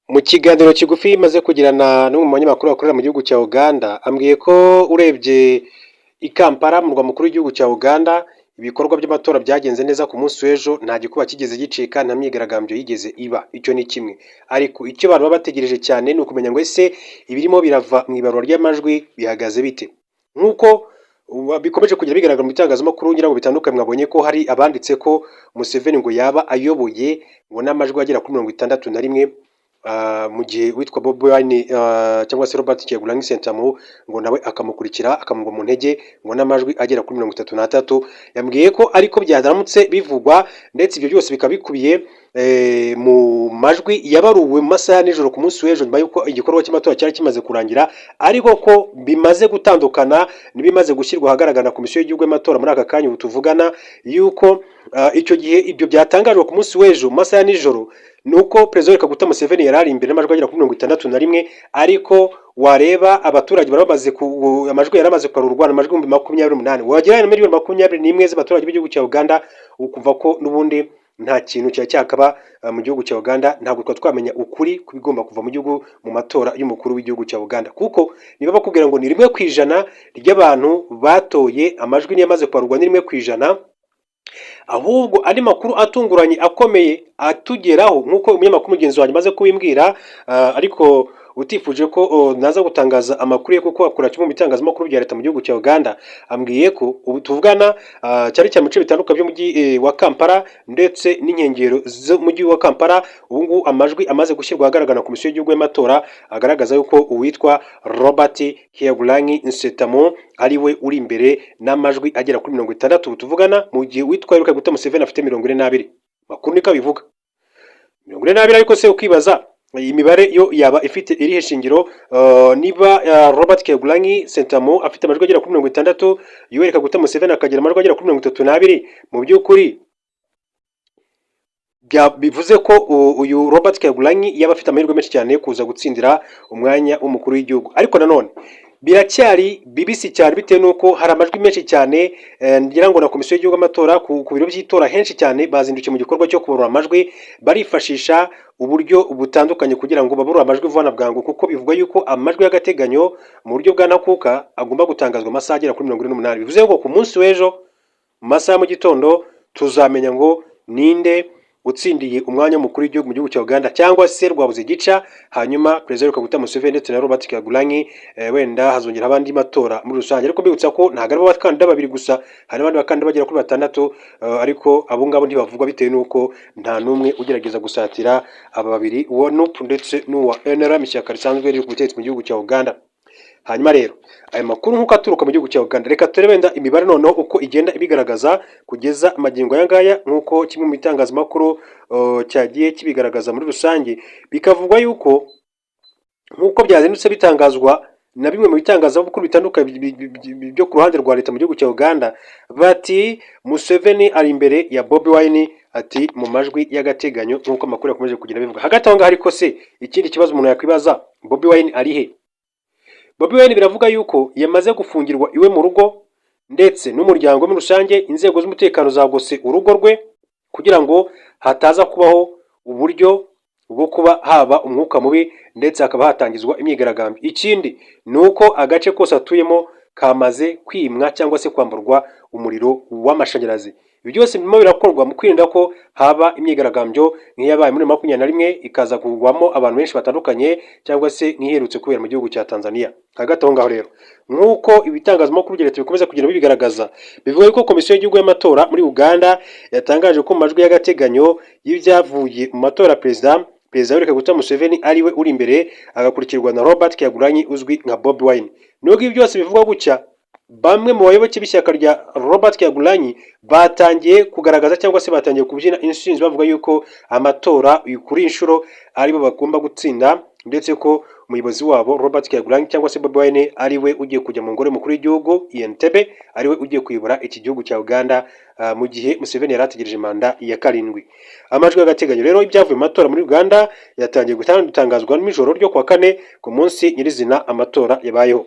Mu kiganiro kigufi maze kugirana n'umwe mu banyamakuru bakorera mu gihugu cya Uganda, ambwiye ko urebye i Kampala, murwa mukuru w'igihugu cya Uganda, ibikorwa by'amatora byagenze neza ku munsi w'ejo, nta gikuba kigeze gicika, nta myigaragambyo yigeze iba. Icyo ni kimwe. Ariko icyo abantu baba bategereje cyane ni ukumenya ngo ese ibirimo birava mu ibarura ry'amajwi bihagaze bite? Nk'uko bikomeje kugenda bigaragara mu bitangazamakuru, ngira ngo bitandukanye, mwabonye ko hari abanditse ko Museveni ngo yaba ayoboye ngo n'amajwi agera kuri 61, mu gihe witwa Bobi Wine cyangwa se Robert Kyagulanyi Ssentamu ngo nawe akamukurikira, akamugwa mu ntege ngo n'amajwi agera kuri 33. Yambwiye ko ariko byaramutse bivugwa, ndetse ibyo byose bikaba bikubiye mu majwi yabaruwe mu masaha ya nijoro ku munsi w'ejo, nyuma y'uko igikorwa cy'amatora cyari kimaze kurangira, ariko ko bimaze gutandukana n'ibimaze gushyirwa ahagaragara na Komisiyo y'Igihugu y'Amatora muri aka kanya ubu tuvugana, yuko icyo gihe ibyo byatangajwe ku munsi w'ejo mu masaha ya nijoro ni uko Perezida Yoweri Kaguta Museveni yari ari imbere n'amajwi agera kuri 61, ariko wareba abaturage bari bamaze, amajwi yari amaze kubarurwa, amajwi 28,000, wagereranya na miliyoni 21 z'abaturage b'igihugu cya Uganda, ukumva ko n'ubundi nta kintu cyari cyakaba mu gihugu cya Uganda. Ntabwo twari twamenya ukuri ku bigomba kuva mu gihugu mu matora y'umukuru w'igihugu cya Uganda, kuko niba bakubwira ngo ni 1% ry'abantu batoye, amajwi niyo amaze kubarurwa ni 1%. Ahubwo andi makuru atunguranye akomeye atugeraho, nk'uko umunyamakuru mugenzi wanjye amaze kubimbwira, ariko utifuje ko naza gutangaza amakuru ye kuko akora kimwe mu bitangazamakuru bya leta mu gihugu cya Uganda, ambwiye ko ubu tuvugana, cyane cyane mu bice bitandukanye by'umujyi wa Kampala ndetse n'inkengero z'umujyi wa Kampala, ubu ngubu amajwi amaze gushyirwa ahagaragara na Komisiyo y'Igihugu y'Amatora agaragaza yuko uwitwa Robert Kyagulanyi Ssentamu ari we uri imbere n'amajwi agera kuri 60 ubu tuvugana, mu gihe uwitwa Yoweri Kaguta Museveni afite 42. Makuru niko abivuga, 42. Ariko se ukibaza, iyi mibare yo yaba ifite irihe shingiro? Niba Robert Kyagulanyi Ssentamu afite amajwi agera kuri 60, Yoweri Kaguta Museveni akagira amajwi agera kuri 32, mu by'ukuri bivuze ko uyu Robert Kyagulanyi yaba afite amahirwe menshi cyane yo kuza gutsindira umwanya w'umukuru w'igihugu. Ariko nanone biracyari bibisi cyane, bitewe n'uko hari amajwi menshi cyane. Ngira ngo na Komisiyo y'Igihugu y'Amatora, ku biro by'itora henshi cyane bazindukiye mu gikorwa cyo kubarura amajwi, barifashisha uburyo butandukanye kugira ngo babarure amajwi vuba na bwangu, kuko bivugwa yuko amajwi y'agateganyo mu buryo bwa ntakuka agomba gutangazwa amasaha agera kuri 48. Bivuze ngo ku munsi w'ejo mu masaha ya mu gitondo tuzamenya ngo ninde utsindiye umwanya w'umukuru w'igihugu mu gihugu cya Uganda, cyangwa se rwabuze gica, hanyuma Perezida Yoweri Kaguta Museveni ndetse na Robert Kyagulanyi, wenda hazongera abandi matora muri rusange. Ariko mbibutsa ko ntabwo ari bo bakandida babiri gusa, hari n'abandi bakandida bagera kuri batandatu, ariko abo ngabo ntibavugwa bitewe n'uko nta n'umwe ugerageza gusatira aba babiri, uwa NUP ndetse n'uwa NRM, ishyaka risanzwe riri ku butegetsi mu gihugu cya Uganda. Hanyuma rero aya makuru nk'uko aturuka mu gihugu cya Uganda, reka turebe wenda imibare noneho uko igenda ibigaragaza kugeza amagingo aya ngaya, nk'uko kimwe mu bitangazamakuru cyagiye kibigaragaza muri rusange. Bikavugwa yuko nk'uko byazindutse bitangazwa na bimwe mu bitangazamakuru bitandukanye byo ku ruhande rwa leta mu gihugu cya Uganda, bati Museveni ari imbere ya Bobi Wine, ati mu majwi y'agateganyo, nk'uko amakuru yakomeje kugenda bivuga. Hagati aho ngaho ariko se, ikindi kibazo umuntu yakwibaza, Bobi Wine ari he? Bobi Wine biravuga yuko yamaze gufungirwa iwe mu rugo ndetse n'umuryango we muri rusange. Inzego z'umutekano zagose urugo rwe kugira ngo hataza kubaho uburyo bwo kuba haba umwuka mubi ndetse hakaba hatangizwa imyigaragambyo. Ikindi ni uko agace kose atuyemo kamaze kwimwa cyangwa se kwamburwa umuriro w'amashanyarazi. Ibi byose birimo birakorwa mu kwirinda ko haba imyigaragambyo nk'iyabaye muri 21, ikaza kugwamo abantu benshi batandukanye, cyangwa se nk'iherutse kubera mu gihugu cya Tanzania. Hagati aho ngaho rero, nk'uko ibitangazamakuru bya leta bikomeza kugenda bibigaragaza, bivuga ko Komisiyo y'Igihugu y'Amatora muri Uganda yatangaje ko mu majwi y'agateganyo y'ibyavuye mu matora ya perezida, Perezida Yoweri Kaguta Museveni ari we uri imbere, agakurikirwa na Robert Kyagulanyi uzwi nka Bobi Wine. Nubwo ibi byose bivugwa gutya, bamwe mu bayoboke b'ishyaka rya Robert Kyagulanyi batangiye kugaragaza cyangwa se batangiye kubyina intsinzi, bavuga yuko amatora kuri iyi nshuro aribo bagomba gutsinda, ndetse ko umuyobozi wabo Robert Kyagulanyi cyangwa se Bobi Wine ari we ugiye kujya mu ngoro y'umukuru w'igihugu i Entebbe, ari we ugiye kuyobora iki gihugu cya Uganda, mu gihe Museveni yari ategereje manda ya karindwi. Amajwi y'agateganyo rero ibyavuye mu matora muri Uganda yatangiye gutangazwa nijoro ryo kuwa kane, ku munsi nyirizina amatora yabayeho.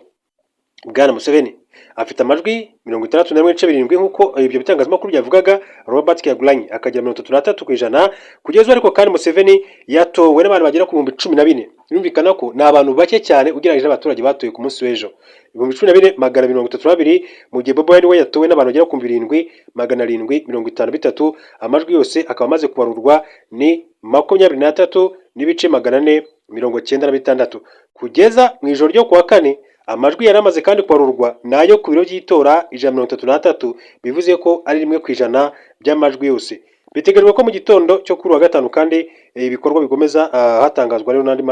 Bwana Museveni afite amajwi 61.7 nk'uko ibyo bitangazamakuru byavugaga, Robert Kyagulanyi akagira 33%. Kugeza ubu ariko kandi Museveni yatowe n'abantu bagera ku 14,000. Birumvikana ko ni abantu bake cyane ugereranyije n'abaturage batoye ku munsi w'ejo, 14,232, mu gihe Bobi Wine we yatowe n'abantu bagera ku 7,753. Amajwi yose akaba amaze kubarurwa ni 23.496 kugeza mu ijoro ryo kuwa kane. Amajwi yari amaze kandi kubarurwa ni ayo ku biro by'itora 133, bivuze ko ari 1% by'amajwi yose. Bitegerejwe ko mu gitondo cyo kuri uwa gatanu kandi ibikorwa bikomeza, hatangazwa rero n'andi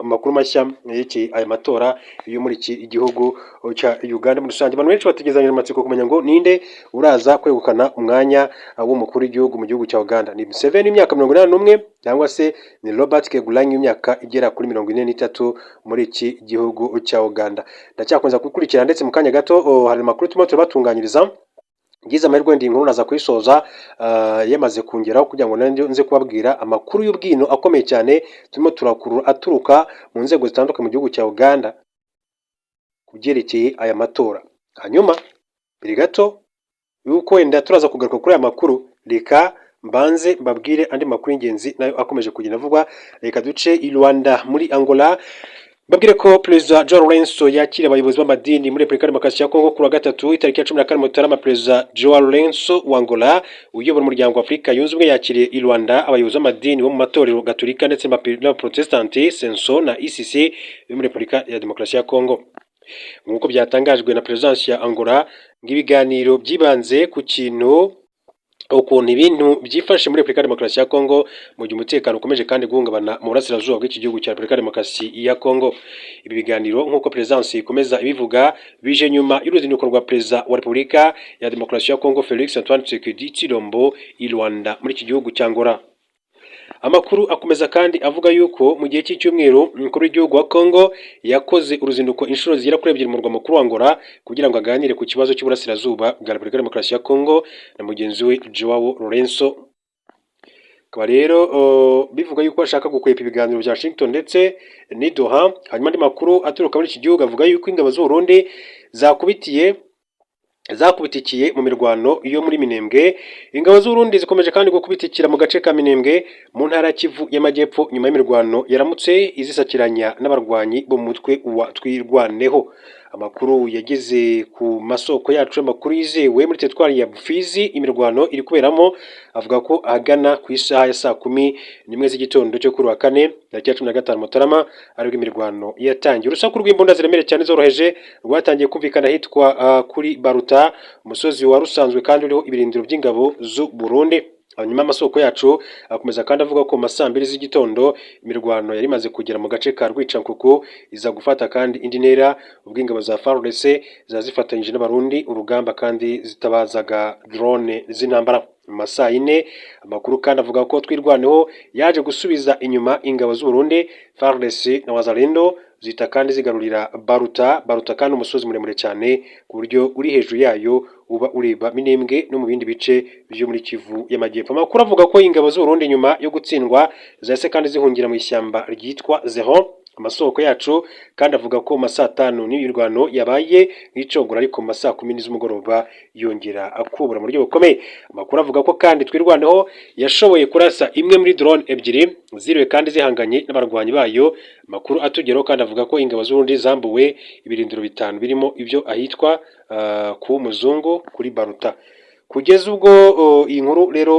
makuru mashya y'iki aya matora yo muri iki gihugu cya Uganda. Muri rusange abantu benshi bategerezanyije amatsiko kumenya ngo ninde uraza kwegukana umwanya w'umukuru w'igihugu mu gihugu cya Uganda: ni Museveni w'imyaka 81 cyangwa se ni Robert Kyagulanyi w'imyaka igera kuri 43 muri iki gihugu cya Uganda? Ndacyakomeza gukurikira, ndetse mu kanya gato hari amakuru turimo turabatunganyiriza. Ngize amahirwe wenda iyi nkuru naza kuyisoza yamaze kungeraho kugira ngo nanjye nze kubabwira amakuru y'ubwino akomeye cyane turimo turakurura aturuka mu nzego zitandukanye mu gihugu cya Uganda ku byerekeye aya matora. Hanyuma mbere gato yuko wenda turaza kugaruka kuri aya makuru, reka mbanze mbabwire andi makuru y'ingenzi nayo akomeje kugenda avugwa. Reka duce i Luanda muri Angola, mbabwire ko Perezida João Lourenço yakiriye abayobozi b'amadini muri Repubulika ya Demokarasi ya Kongo kuri wa gatatu itariki ya 14 Mutarama. Perezida João Lourenço wa Angola uyobora umuryango wa Afurika Yunze Ubumwe yakiriye i Luanda abayobozi b'amadini bo mu matorero Gatolika ndetse n'Abaprotestanti, CENCO na ECC yo muri Repubulika ya Demokarasi ya Kongo. Nk'uko byatangajwe na Perezidansi ya Angola, ngo ibiganiro byibanze ku kintu ukuntu ibintu byifashe muri Repubulika ya Demokarasi ya Kongo mu gihe umutekano ukomeje kandi guhungabana mu burasirazuba bw'iki gihugu cya Repubulika ya Demokarasi ya Kongo. Ibi biganiro, nk'uko Perezidansi ikomeza ibivuga, bije nyuma y'uruzinduko rwa Perezida wa Repubulika ya Demokarasi ya Kongo Felix Antoine Tshisekedi Tshilombo i Luanda muri iki gihugu cya Angola. Amakuru akomeza kandi avuga yuko mu gihe cy'icyumweru umukuru w'igihugu wa Kongo yakoze uruzinduko inshuro zigera kuri ebyiri mu murwa mukuru wa Angola kugira ngo aganire ku kibazo cy'uburasirazuba bwa Repubulika ya Demokarasi ya Kongo na mugenzi we Joao Lourenço. Akaba rero bivuga yuko ashaka gukwepa ibiganiro bya Washington ndetse n'i Doha. Hanyuma andi makuru aturuka muri iki gihugu avuga yuko ingabo z'u Burundi zakubitikiye mu mirwano yo muri Minembwe. Ingabo z'u Burundi zikomeje kandi gukubitikira mu gace ka Minembwe mu ntara ya Kivu y'Amajyepfo nyuma y'imirwano yaramutse izisakiranya n'abarwanyi bo mu mutwe wa Twirwaneho. Amakuru yageze ku masoko yacu y'amakuru yizewe muri teritwari ya Fizi imirwano iri kuberamo avuga ko ahagana ku isaha ya saa 11 z'igitondo cyo kuri wa kane tariki ya 15 Mutarama aribwo imirwano yatangiye. Urusaku rw'imbunda ziremereye cyane zoroheje rwatangiye kumvikana ahitwa kuri Baruta, umusozi wari usanzwe kandi uriho ibirindiro by'ingabo z'u Burundi. Hanyuma amasoko yacu akomeza kandi avuga ko mu ma saa 2 z'igitondo imirwano yari imaze kugera mu gace ka Rwicankuku, iza gufata kandi indi ntera ubwo ingabo za FARDC ziba zifatanyije n'Abarundi urugamba kandi zitabazaga drone z'intambara. Mu ma saa 4 amakuru kandi avuga ko Twirwaneho yaje gusubiza inyuma ingabo z'u Burundi, FARDC na Wazalendo, zihita kandi zigarurira Baruta. Baruta kandi umusozi muremure cyane ku buryo uri hejuru yayo uba ureba Minembwe no mu bindi bice byo muri Kivu y'Amajyepfo. Amakuru avuga ko ingabo z'u Burundi nyuma yo gutsindwa zahise kandi zihungira mu ishyamba ryitwa Zero. Amasoko yacu kandi avuga ko mu ma saa 5 n'imirwano yabaye nk'icogora, ariko mu ma saa 10 z'umugoroba yongera akubura mu buryo bukomeye. Amakuru avuga ko kandi Twirwaneho yashoboye kurasa imwe muri drone ebyiri ziriwe kandi zihanganye n'abarwanyi bayo. Amakuru atugeraho kandi avuga ko ingabo z'Uburundi zambuwe ibirindiro bitanu birimo ibyo ahitwa ku Muzungu kuri Baruta. Kugeza ubwo iyi nkuru rero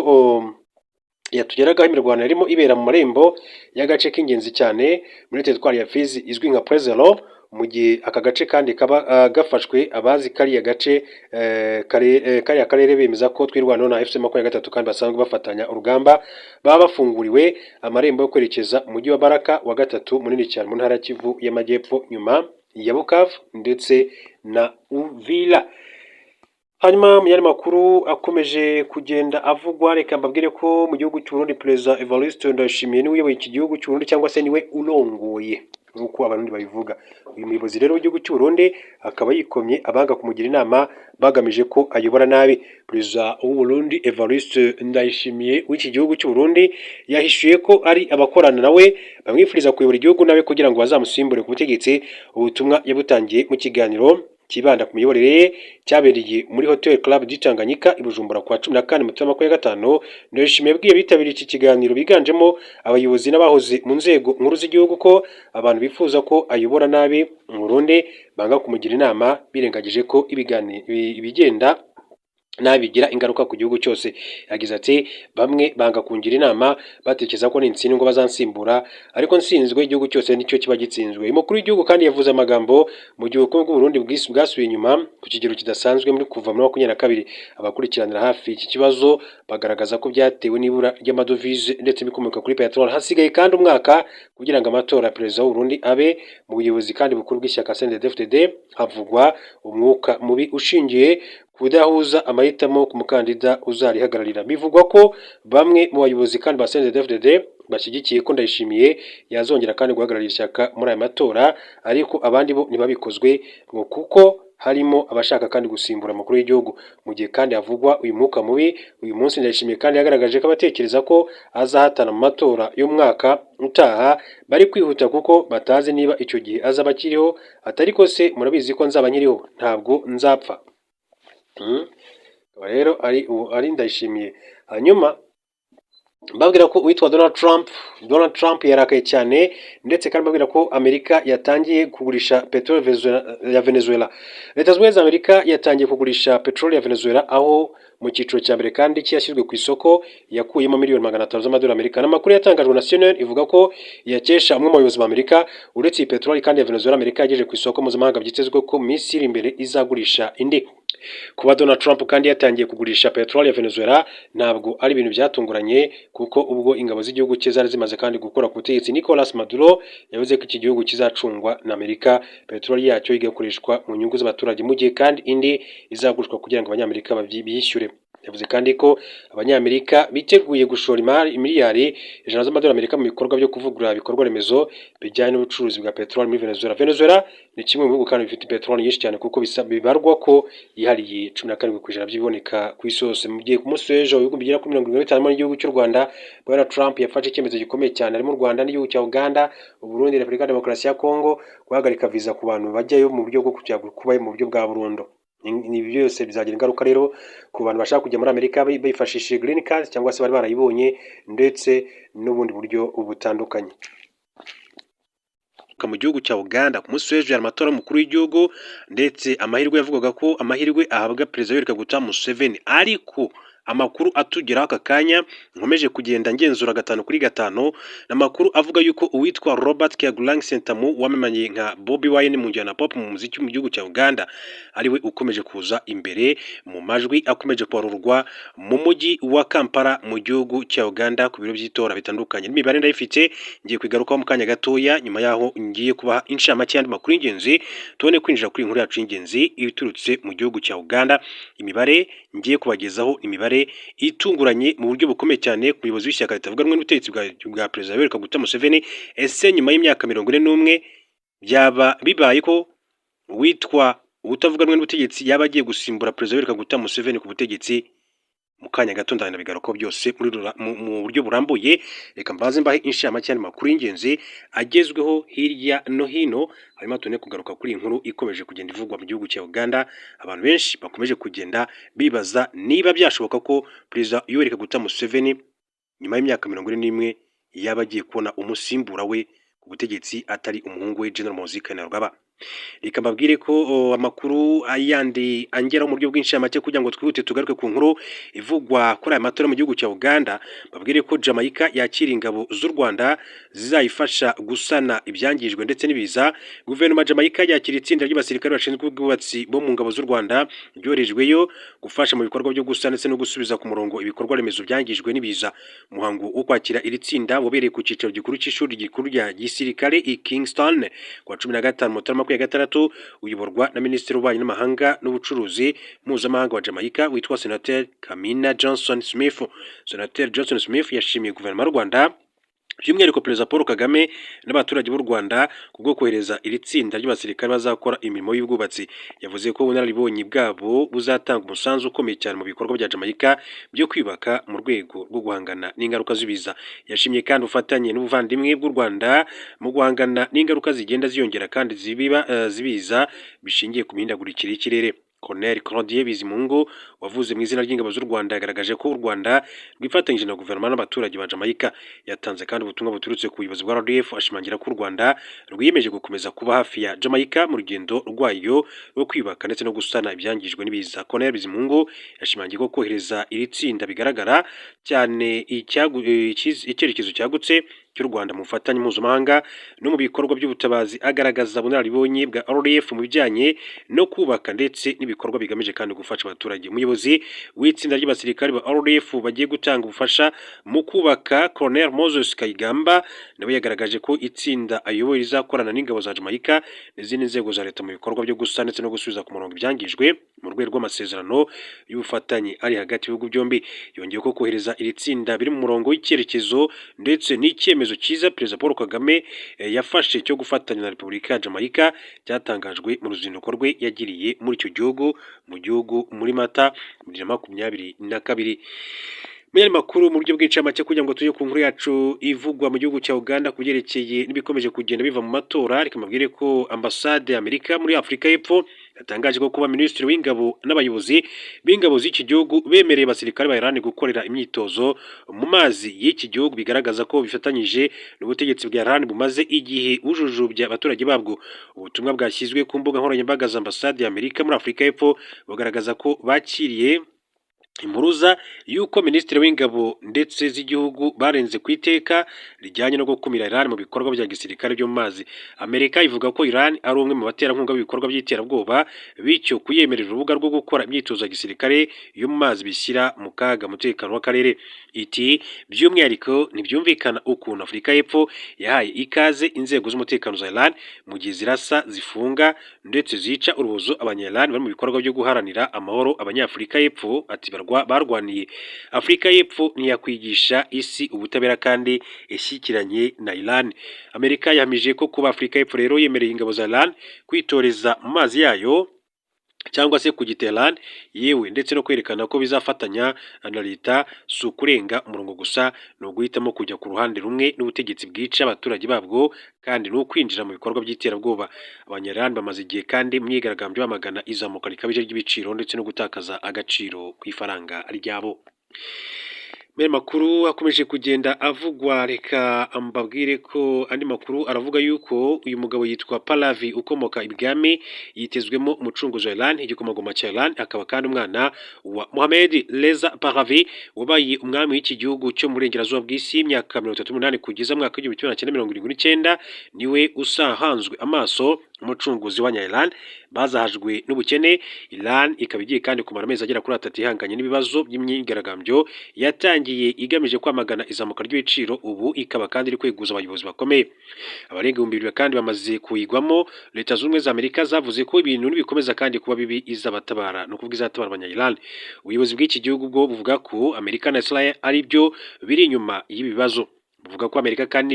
yatugeragaho, imirwano yarimo ibera mu marembo y'agace k'ingenzi cyane muri teritwari ya Fizi izwi nka Point Zéro. Mu gihe aka gace kandi kaba gafashwe, abazi kariya gace kariya karere bemeza ko Twirwaneho na AFC 23 kandi basanzwe bafatanya urugamba baba bafunguriwe amarembo yo kwerekeza mu mujyi wa Baraka wa gatatu munini cyane mu ntara ya Kivu y'Amajyepfo nyuma ya Bukavu ndetse na Uvira. Hanyuma mu yandi makuru akomeje kugenda avugwa, reka mbabwire ko mu gihugu cy'u Burundi Perezida Evariste Ndayishimiye niwe uyoboye iki gihugu cy'u Burundi cyangwa se niwe urongoye. Nk'uko Abarundi babivuga. Uyu muyobozi rero w'igihugu cy'u Burundi akaba yikomye abanga kumugira inama bagamije ko ayobora nabi. Perezida w'u Burundi, Evariste Ndayishimiye w'iki gihugu cy'u Burundi, yahishuye ko ari abakorana nawe bamwifuriza kuyobora igihugu nawe kugira ngo bazamusimbure ku butegetsi. Ubutumwa yabutangiye mu kiganiro kibanda ku miyoborere ye cyabereye muri Hotel Club du Tanganyika i Bujumbura kuwa 14 Mutarama 2025. Ndayishimiye yabwiye abitabiriye iki kiganiro biganjemo abayobozi n'abahoze mu nzego nkuru z'igihugu ko abantu bifuza ko ayobora nabi mu Burundi banga kumugira inama birengagije ko ibigenda nabi bigira ingaruka ku gihugu cyose. Yagize ati: "Bamwe banga kungira inama batekereza ko nintsindwa bazansimbura, ariko nsinzwe igihugu cyose nicyo kiba gitsinzwe." Umukuru w'igihugu kandi yavuze amagambo mu gihe ubukungu bw'u Burundi bwasubiye inyuma ku kigero kidasanzwe muri kuva muri 22. Abakurikiranira hafi iki kibazo bagaragaza ko byatewe n'ibura ry'amadovize ndetse n'ibikomoka kuri peteroli. Hasigaye kandi umwaka kugira ngo amatora ya perezida w'u Burundi abe. Mu buyobozi kandi bukuru bw'ishyaka CNDD-FDD havugwa umwuka mubi ushingiye kudahuza amahitamo ku mukandida uzarihagararira. Bivugwa ko bamwe mu bayobozi kandi ba CNDD-FDD bashyigikiye ko Ndayishimiye yazongera kandi guhagararira ishyaka muri aya matora, ariko abandi bo ntibabikozwe ngo kuko harimo abashaka kandi gusimbura umukuru w'igihugu. Mu gihe kandi havugwa uyu mwuka mubi, uyu munsi Ndayishimiye kandi yagaragaje ko abatekereza ko azahatana mu matora y'umwaka utaha bari kwihuta kuko batazi niba icyo gihe azaba akiriho. Ati: "Ariko se murabizi ko nzaba nkiriho? Ntabwo nzapfa." Akaba rero ari uwo ari Ndayishimiye. Hanyuma mbabwira ko uwitwa Donald Trump, Donald Trump yarakaye cyane, ndetse kandi mbabwira ko Amerika yatangiye kugurisha peteroli ya Venezuela. Leta Zunze Ubumwe za Amerika yatangiye kugurisha peteroli ya Venezuela, aho mu cyiciro cya mbere kandi cyashyizwe ku isoko yakuyemo miliyoni 500 z'amadolari Amerika. N'amakuru yatangajwe na CNN ivuga ko yakesha umwe mu bayobozi ba Amerika. Uretse iyi peteroli kandi ya Venezuela Amerika yagejeje ku isoko mpuzamahanga, byitezwe ko mu minsi iri imbere izagurisha indi. Kuba Donald Trump kandi yatangiye kugurisha peteroli ya Venezuela ntabwo ari ibintu byatunguranye, kuko ubwo ingabo z'igihugu cye zari zimaze kandi gukura ku butegetsi Nicolas Maduro, yavuze ko iki gihugu kizacungwa na Amerika, peteroli yacyo igakoreshwa mu nyungu z'abaturage, mu gihe kandi indi izagurishwa kugira ngo Abanyamerika biyishyure. Yavuze kandi ko Abanyamerika biteguye gushora imari miliyari 100 z'amadolari Amerika mu bikorwa byo kuvugurura ibikorwa remezo bijyanye n'ubucuruzi bwa peteroli muri Venezuela. Venezuela ni kimwe mu bihugu kandi bifite peteroli nyinshi cyane, kuko bibarwa ko yihariye 17% by'ibiboneka ku isi hose. Mu gihe ku munsi w'ejo ibihugu bigera kuri 75 n'igihugu cy'u Rwanda, Bwana Trump yafashe icyemezo gikomeye cyane, harimo u Rwanda n'igihugu cya Uganda, Uburundi, Repubulika ya Demokarasi ya Kongo, guhagarika viza ku bantu bajyayo mu buryo bwo kujya kubayo mu buryo bwa burundu. Ibi byose bizagira ingaruka rero ku bantu bashaka kujya muri Amerika bifashishije green card cyangwa se bari barayibonye, ndetse n'ubundi buryo butandukanye. Mu gihugu cya Uganda ku munsi w'ejo hari amatora y'umukuru w'igihugu, ndetse amahirwe yavugaga ko amahirwe ahabwa Perezida Yoweri Kaguta Museveni, ariko amakuru atugeraho aka kanya nkomeje kugenda ngenzura gatanu kuri gatanu ni amakuru avuga yuko uwitwa Robert Kyagulanyi Ssentamu wamamaye nka Bobi Wine mu njyana pop mu muziki mu gihugu cya Uganda ariwe ukomeje kuza imbere mu majwi akomeje kubarurwa mu mujyi wa Kampala mu gihugu cya Uganda ku biro by'itora bitandukanye. N'imibare ndayifite, ngiye kwigarukaho mu kanya gatoya nyuma yaho ngiye kubaha inshamake y'andi makuru y'ingenzi, tubone kwinjira kuri inkuru yacu y'ingenzi iturutse mu gihugu cya Uganda. Imibare ngiye kubagezaho, imibare itunguranye mu buryo bukomeye cyane ku muyobozi w'ishyaka ritavuga rumwe n'ubutegetsi bwa Perezida Yoweri Kaguta Museveni. Ese nyuma y'imyaka 41 byaba bibaye ko uwitwa utavuga rumwe n'ubutegetsi yaba agiye gusimbura Perezida Yoweri Kaguta Museveni ku butegetsi? Mu kanya gato ndabigarukaho byose mu buryo burambuye. Reka mbaze mbahe inshamake y'andi makuru y'ingenzi agezweho hirya no hino, hanyuma tubone kugaruka kuri iyi nkuru ikomeje kugenda ivugwa mu gihugu cya Uganda. Abantu benshi bakomeje kugenda bibaza niba byashoboka ko Perezida Yoweri Kaguta Museveni nyuma y'imyaka 41 yaba agiye kubona umusimbura we ku butegetsi atari umuhungu we General Muhoozi Kainerugaba. Reka mbabwire ko amakuru yandi angeraho mu buryo bw'inshamake, kugira ngo twihute tugaruke ku nkuru ivugwa kuri aya matora mu gihugu cya Uganda, mbabwire ko Jamaica yakira ingabo z'u Rwanda zizayifasha gusana ibyangijwe ndetse n'ibiza. Guverinoma ya Jamaica yakira itsinda ry'abasirikare bashinzwe ubwubatsi bo mu ngabo z'u Rwanda ryoherejweyo gufasha mu bikorwa byo gusana ndetse no gusubiza ku murongo ibikorwa remezo byangijwe n'ibiza. Umuhango wo kwakira iri tsinda wabereye ku cyicaro gikuru cy'ishuri gikuru rya gisirikare i Kingston ku wa 15 Mutarama 2026, uyoborwa na Minisitiri w'Ububanyi n'Amahanga n'Ubucuruzi Mpuzamahanga wa Jamaica witwa Senator Kamina Johnson Smith. Senator Johnson Smith yashimiye guverinoma y'u Rwanda By'umwihariko Perezida Paul Kagame n'abaturage b'u Rwanda kubwo kohereza iri tsinda ry'abasirikare bazakora imirimo y'ubwubatsi. Yavuze ko ubunararibonye bwabo buzatanga umusanzu ukomeye cyane mu bikorwa bya Jamaica byo kwiyubaka mu rwego rwo guhangana n'ingaruka z'ibiza. Yashimye kandi ubufatanye n'ubuvandimwe bw'u Rwanda mu guhangana n'ingaruka zigenda ziyongera kandi zibiba z'ibiza bishingiye ku mihindagurikire y'ikirere. Colonel Claudien Bizimungu wavuze mu izina ry'ingabo z'u Rwanda yagaragaje ko u Rwanda rwifatanyije na guverinoma n'abaturage ba Jamaica. Yatanze kandi ubutumwa buturutse ku buyobozi bwa RDF, ashimangira ko u Rwanda rwiyemeje gukomeza kuba hafi ya Jamaica mu rugendo rwayo rwo kwiyubaka ndetse no gusana ibyangijwe n'ibiza. Colonel Bizimungu yashimangiye ko kohereza iri tsinda bigaragara cyane icyerekezo cyagutse cy'u Rwanda mu bufatanye mpuzamahanga no mu bikorwa by'ubutabazi, agaragaza ubunararibonye bwa RDF mu bijyanye no kubaka ndetse n'ibikorwa bigamije kandi gufasha abaturage. Umuyobozi w'itsinda ry'abasirikare ba RDF bagiye gutanga ubufasha mu kubaka, Colonel Moses Kayigamba, nawe yagaragaje ko itsinda ayoboye rizakorana n'ingabo za Jamaica n'izindi nzego za leta mu bikorwa byo gusana ndetse no gusubiza ku murongo ibyangijwe mu rwego rw'amasezerano y'ubufatanye ari hagati y'ibihugu byombi. Yongeye ko kohereza iri tsinda biri mu murongo w'icyerekezo ndetse n'icyemezo cyiza Perezida Paul Kagame yafashe cyo gufatanya na Repubulika ya Jamaica, cyatangajwe mu ruzinduko rwe yagiriye muri icyo gihugu mu gihugu muri Mata 2022. Mu yandi makuru mu buryo bw'incamake, kugira ngo tujye ku nkuru yacu ivugwa mu gihugu cya Uganda ku byerekeye n'ibikomeje kugenda biva mu matora, reka mbabwire ko ambasade y'Amerika muri Afurika y'Epfo yatangaje ko kuba minisitiri w'ingabo n'abayobozi b'ingabo z'iki gihugu bemereye abasirikare ba Iran gukorera imyitozo mu mazi y'iki gihugu bigaragaza ko bifatanyije n'ubutegetsi bwa Iran bumaze igihe bujujubya abaturage babwo. Ubutumwa bwashyizwe ku mbuga nkoranyambaga za ambasade y'Amerika muri Afurika y'Epfo bugaragaza ko bakiriye impuruza y'uko minisitiri w'ingabo ndetse z'igihugu barenze ku iteka rijyanye no gukumira Iran mu bikorwa bya gisirikare byo mu mazi. Amerika ivuga ko Iran ari umwe mu baterankunga b'ibikorwa by'iterabwoba, bityo kuyemerera urubuga rwo gukora imyitozo ya gisirikare yo mu mazi bishyira mu kaga umutekano w'akarere. Iti: "By'umwihariko ntibyumvikana ukuntu Afurika y'Epfo yahaye ikaze inzego z'umutekano za Iran mu gihe zirasa, zifunga ndetse zica urubozo abanya-Iran bari mu bikorwa byo guharanira amahoro." Abanyafurika y'Epfo, ati, barwaniye Afurika y'Epfo ntiyakwigisha isi ubutabera kandi ishyikiranye na Iran. Amerika yahamije ko kuba Afurika y'Epfo rero yemereye ingabo za Iran kwitoreza mu mazi yayo cyangwa se kugita Iran yewe ndetse no kwerekana ko bizafatanya na leta si ukurenga umurongo gusa, ni uguhitamo kujya ku ruhande rumwe n'ubutegetsi bwica abaturage babwo kandi ni ukwinjira mu bikorwa by'iterabwoba. Abanya-Iran bamaze igihe kandi mu myigaragambyo bamagana izamuka rikabije ry'ibiciro ndetse no gutakaza agaciro kw'ifaranga ryabo. Mu makuru akomeje kugenda avugwa, reka mbabwire ko andi makuru aravuga yuko uyu mugabo yitwa Pahlavi ukomoka ibwami yitezwemo umucunguzi wa Iran, igikomangoma cya Iran, akaba kandi umwana wa Mohamed Reza Pahlavi wabaye umwami w'iki gihugu cyo mu burengerazuba bw'isi imyaka 38 kugeza mu mwaka w'1979. Niwe usahanzwe amaso umucunguzi wa Iran bazahajwe n'ubukene. Iran ikaba igiye kandi kumara amezi agera kuri 3 ihanganye n'ibibazo by'imyigaragambyo yatangiye igamije kwamagana izamuka ry'ibiciro, ubu ikaba kandi iri kweguza abayobozi bakomeye. Abarenga 2000 kandi bamaze kuyigwamo. Leta Zunze Ubumwe za Amerika zavuze ko ibintu nibikomeza kandi kuba bibi izabatabara, ni ukuvuga izatabara abanya-Iran. Ubuyobozi bw'iki gihugu bwo buvuga ko Amerika na Israel ari byo biri inyuma y'ibi bibazo. Buvuga ko Amerika kandi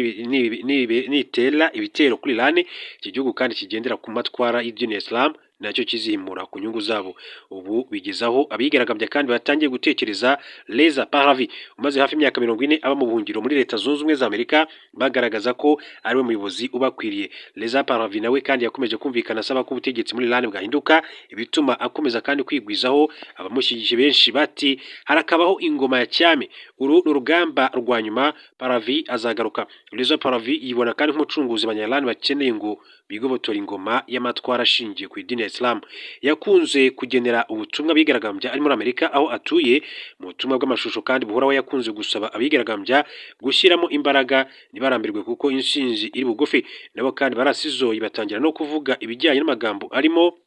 nitera ibitero kuri Iran, iki gihugu kandi kigendera ku matwara y'idini ya Islam nacyo kizihimura ku nyungu zabo. Ubu bigeze aho abigaragambya kandi batangiye gutekereza Reza Pahlavi umaze hafi imyaka 40 aba mu buhungiro muri Leta Zunze Ubumwe za Amerika, bagaragaza ko ari we muyobozi ubakwiriye. Reza Pahlavi nawe kandi yakomeje kumvikana asaba ko ubutegetsi muri Iran bwahinduka, ibituma akomeza kandi kwigwizaho abamushyigikiye benshi. Bati: "Harakabaho ingoma ya cyami, uru ni urugamba rwa nyuma, Pahlavi azagaruka." Reza Pahlavi yibona kandi nk'umucunguzi abanya-Iran bakeneye ngo bigobotore ingoma y'amatwara ashingiye ku idini ya Islam. Yakunze kugenera ubutumwa abigaragambya ari muri Amerika aho atuye. Mu butumwa bw'amashusho kandi buhoraho yakunze gusaba abigaragambya gushyiramo imbaraga ntibarambirwe kuko intsinzi iri bugufi. Nabo kandi barasizoye batangira no kuvuga ibijyanye n'amagambo arimo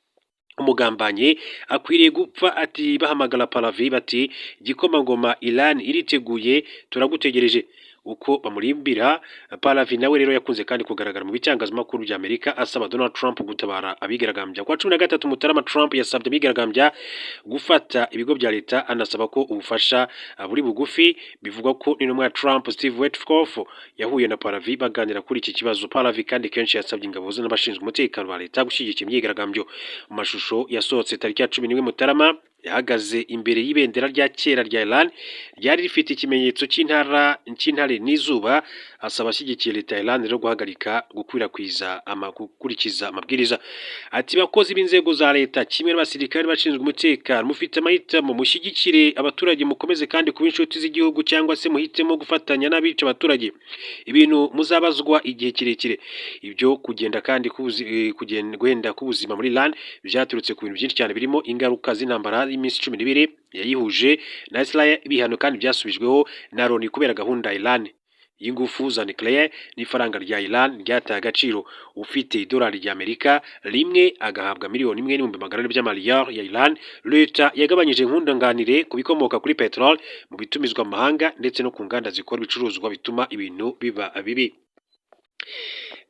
umugambanyi akwiriye gupfa, ati bahamagara Pahlavi bati: "Gikomangoma, Iran iriteguye, turagutegereje." Uko bamurimbira Pahlavi nawe rero yakunze kandi kugaragara mu bitangazamakuru bya Amerika asaba Donald Trump gutabara abigaragambya. Kwa 13 Mutarama, Trump yasabye abigaragambya gufata ibigo bya leta, anasaba ko ubufasha buri bugufi. Bivugwa ko n'intumwa ya Trump, Steve Witkoff, yahuye na Pahlavi baganira kuri iki kibazo. Pahlavi kandi kenshi yasabye ingabo ze n'abashinzwe umutekano ba leta gushyigikira imyigaragambyo. Mu mashusho yasohotse tariki ya 11 Mutarama, yahagaze imbere y'ibendera rya kera rya Iran ryari rifite ikimenyetso cy'intara cy'intare n'izuba, asaba abashyigikiye leta ya Iran rero guhagarika gukwirakwiza gukurikiza amabwiriza. Ati: "Bakozi b'inzego za leta kimwe n'abasirikare bashinzwe umutekano, mufite amahitamo: mushyigikire abaturage mukomeze kandi kuba inshuti z'igihugu, cyangwa se muhitemo gufatanya n'abica abaturage, ibintu muzabazwa igihe kirekire." Ibyo kugenda kandi guhenda k'ubuzima muri Iran byaturutse ku bintu byinshi cyane, birimo ingaruka z'intambara y'iminsi 12 yayihuje na Israel, ibihano kandi byasubijweho na Loni kubera gahunda ya Iran y'ingufu za nucléaire, n'ifaranga rya Iran ryataye agaciro. Ufite idolari rya Amerika rimwe agahabwa 1,400,000 by'amariyari ya Iran. Leta yagabanyije nkunganire ku bikomoka kuri peteroli mu bitumizwa mu mahanga ndetse no ku nganda zikora ibicuruzwa, bituma ibintu biba bibi.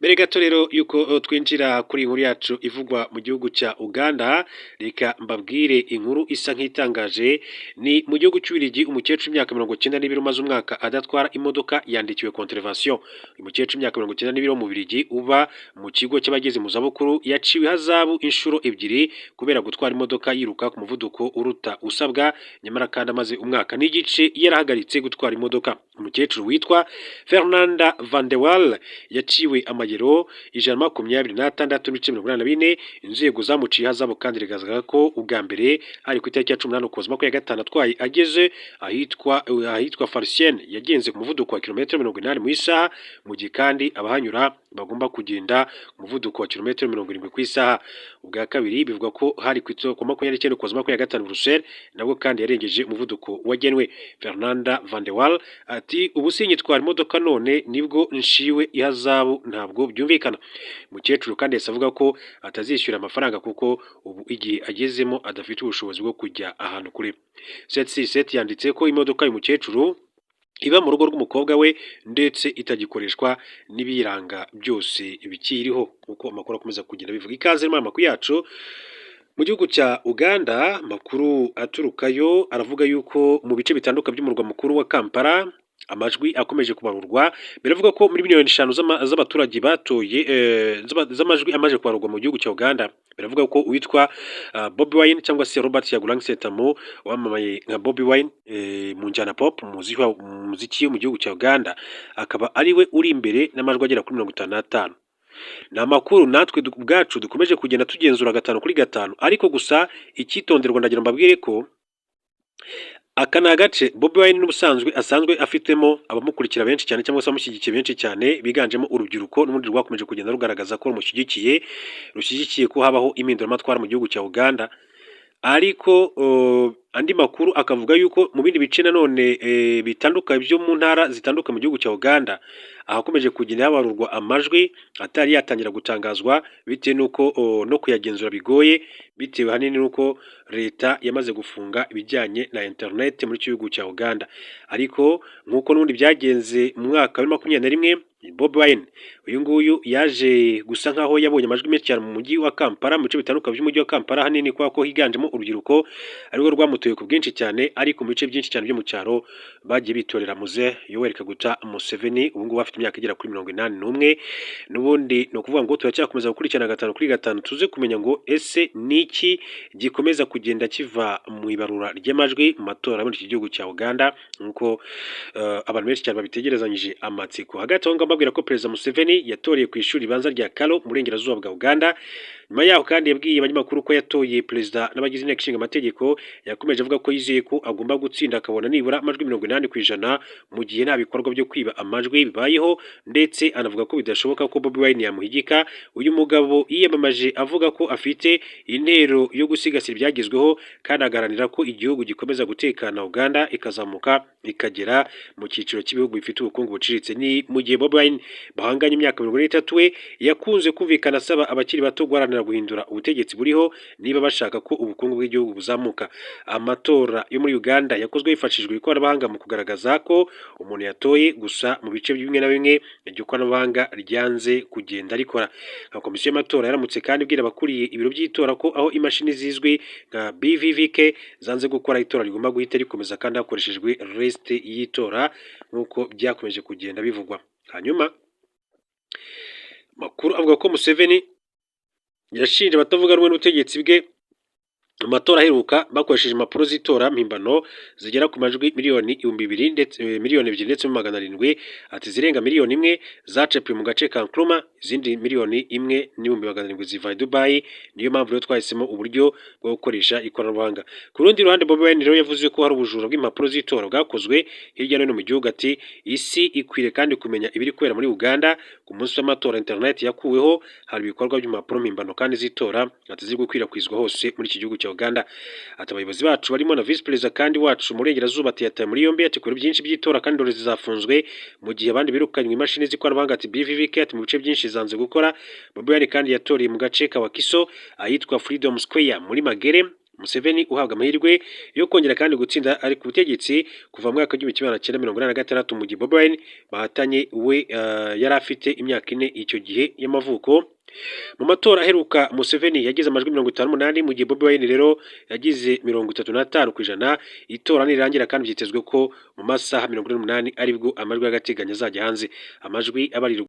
Mbere gato rero yuko twinjira kuri inkuru yacu ivugwa mu gihugu cya Uganda, reka mbabwire inkuru isa nk'itangaje. Ni mu gihugu cy'Ububiligi, umukecuru w'imyaka 92 umaze umwaka adatwara imodoka yandikiwe contravention. Uyu mukecuru w'imyaka 92 wo mu Bubiligi uba mu kigo cy'abageze mu zabukuru yaciwe ihazabu inshuro ebyiri kubera gutwara imodoka yiruka ku muvuduko uruta usabwa, nyamara kandi amaze umwaka n'igice yarahagaritse gutwara imodoka. Umukecuru witwa Fernanda Van de Waal yaciwe amayero 126.84. Inzego zamuciye ihazabu kandi rigaragaza ko ubwa mbere hari ku itariki ya 18 Ukuboza 25, atwaye ageze ahitwa Farciennes, yagenze ku muvuduko wa kilometero 80 mu isaha, mu gihe kandi abahanyura bagomba kugenda ku muvuduko wa kilometero 70 ku isaha. Ubwa kabiri bivugwa ko hari ku 29 Ukuboza 25 Bruxelles, nabwo kandi yarengeje umuvuduko wagenwe. Fernanda Van de Waal ati: "Ubu sinyitwara imodoka, none nibwo nshiwe ihazabu, ntabwo byumvikana." Umukecuru kandi yahise avuga ko atazishyura amafaranga kuko ubu igihe agezemo adafite ubushobozi bwo kujya ahantu kure. 767 yanditse ko imodoka y'uyu mukecuru iba mu rugo rw'umukobwa we ndetse itagikoreshwa, n'ibiyiranga byose bikiriho, uko amakuru akomeza kugenda bivuga. Ikaze muri amakuru yacu mu gihugu cya Uganda. Amakuru aturukayo aravuga yuko mu bice bitandukanye by'umurwa mukuru wa Kampala amajwi akomeje kubarurwa. Biravuga ko muri miliyoni 5 z'abaturage batoye, z'amajwi amaze kubarurwa mu gihugu cya Uganda, biravuga ko uwitwa Bobi Wine cyangwa se Robert Kyagulanyi Ssentamu wamamaye nka Bobi Wine mu njyana pop, mu muziki wo mu gihugu cya Uganda, akaba ari we uri imbere n'amajwi agera kuri 55. Ni amakuru natwe ubwacu dukomeje kugenda tugenzura gatanu kuri gatanu, ariko gusa icyitonderwa, ndagira mbabwire ko aka ni agace Bobi Wine n'ubusanzwe asanzwe afitemo abamukurikira benshi cyane cyangwa se abamushyigikiye benshi cyane, biganjemo urubyiruko n'ubundi rwakomeje kugenda rugaragaza ko rumushyigikiye, rushyigikiye ko habaho impinduramatwara mu gihugu cya Uganda. Ariko andi makuru akavuga yuko mu bindi bice nanone bitandukanye byo mu ntara zitandukanye mu gihugu cya Uganda, ahakomeje kugenda habarurwa amajwi atari yatangira gutangazwa, bitewe n'uko no kuyagenzura bigoye, bitewe ahanini n'uko leta yamaze gufunga ibijyanye na internet muri iki gihugu cya Uganda. Ariko nk'uko n'ubundi byagenze mu mwaka wa 21, Bobi Wine uyu nguyu yaje gusa nkaho yabonye amajwi menshi cyane mu mujyi wa Kampala, mu bice bitandukanye by'umujyi wa Kampala, ahanini kubera ko higanjemo urubyiruko arirwo rwamutoye ku bwinshi cyane. Ariko mu bice byinshi cyane byo mu cyaro bagiye bitorera Muzehe Yoweri Kaguta Museveni, ubu ngubu afite imyaka igera kuri 81. N'ubundi ni ukuvuga ngo turacyakomeza gukurikirana gatanu kuri gatanu, tuze kumenya ngo ese ni iki gikomeza kugenda kiva mu ibarura ry'amajwi mu matora muri iki gihugu cya Uganda, nk'uko abantu benshi cyane babitegerezanyije amatsiko. Hagati aho ngaho mbabwira ko Perezida Museveni yatoreye ku ishuri ribanza rya Karo mu burengerazuba bwa Uganda. Nyuma yaho kandi yabwiye abanyamakuru ko yatoye perezida n'abagize inteko ishinga amategeko. Yakomeje avuga ko yizeye ko agomba gutsinda akabona nibura amajwi 80%, mu gihe nta bikorwa byo kwiba amajwi bibayeho, ndetse anavuga ko bidashoboka ko Bobi Wine yamuhigika. Uyu mugabo yiyamamaje avuga ko afite intero yo gusigasira ibyagezweho kandi agaharanira ko igihugu gikomeza gutekana, Uganda ikazamuka ikagera mu cyiciro cy'ibihugu bifite ubukungu buciriritse. Ni mu gihe Bobi Wine bahanganye imyaka 43 we yakunze kumvikana asaba abakiri bato guharanira guharanira guhindura ubutegetsi buriho niba bashaka ko ubukungu bw'igihugu buzamuka. Amatora yo muri Uganda yakozwe hifashishijwe ikoranabuhanga mu kugaragaza ko umuntu yatoye, gusa mu bice bimwe na bimwe iryo koranabuhanga ryanze kugenda rikora. Nka komisiyo y'amatora yaramutse kandi ibwira abakuriye ibiro by'itora ko aho imashini zizwi nka BVVK zanze gukora, itora rigomba guhita rikomeza kandi hakoreshejwe lisite y'itora nk'uko byakomeje kugenda bivugwa. Hanyuma amakuru avuga ko Museveni yashinje abatavuga rumwe n'ubutegetsi bwe mu matora aheruka bakoresheje impapuro z'itora mpimbano zigera ku majwi miliyoni 2000 ndetse miliyoni 2 ndetse na 700. Ati zirenga miliyoni 1 zacapiwe mu gace ka Nkrumah, izindi miliyoni 1 n'ibihumbi 700 ziva i Dubai. Niyo mpamvu rero twahisemo uburyo bwo gukoresha ikoranabuhanga. Ku rundi ruhande, Bobi Wine rero yavuze ko hari ubujura bw'impapuro z'itora bwakozwe hirya no hino mu gihugu. Ati isi ikwiriye kandi kumenya ibiri kubera muri Uganda. Ku munsi w'amatora internet yakuweho, hari ibikorwa by'impapuro mpimbano kandi z'itora, ati ziri gukwirakwizwa hose muri iki gihugu cya Uganda. Ati abayobozi bacu barimo na visi perezida kandi wacu mu burengerazuba, ati yatawe muri yombi, ati kure byinshi by'itora kandi indorerezi zafunzwe mu gihe abandi birukanywe. Imashini z'ikoranabuhanga, ati BVVK, ati mu bice byinshi zanze gukora. Bobi Wine kandi yatoreye mu gace ka Wakiso ahitwa Freedom Square muri Magere. Museveni uhabwa amahirwe yo kongera kandi gutsinda, ari ku butegetsi kuva mu mwaka w'1986, mu gihe Bobi Wine bahatanye we yari afite imyaka 4 icyo gihe y'amavuko. Mu matora aheruka Museveni yagize amajwi 58, mu gihe Bobi Wine rero yagize 35%. Itora nirangira kandi byitezwe ko mu masaha 48 aribwo amajwi y'agateganyo azajya hanze, amajwi abarirwa.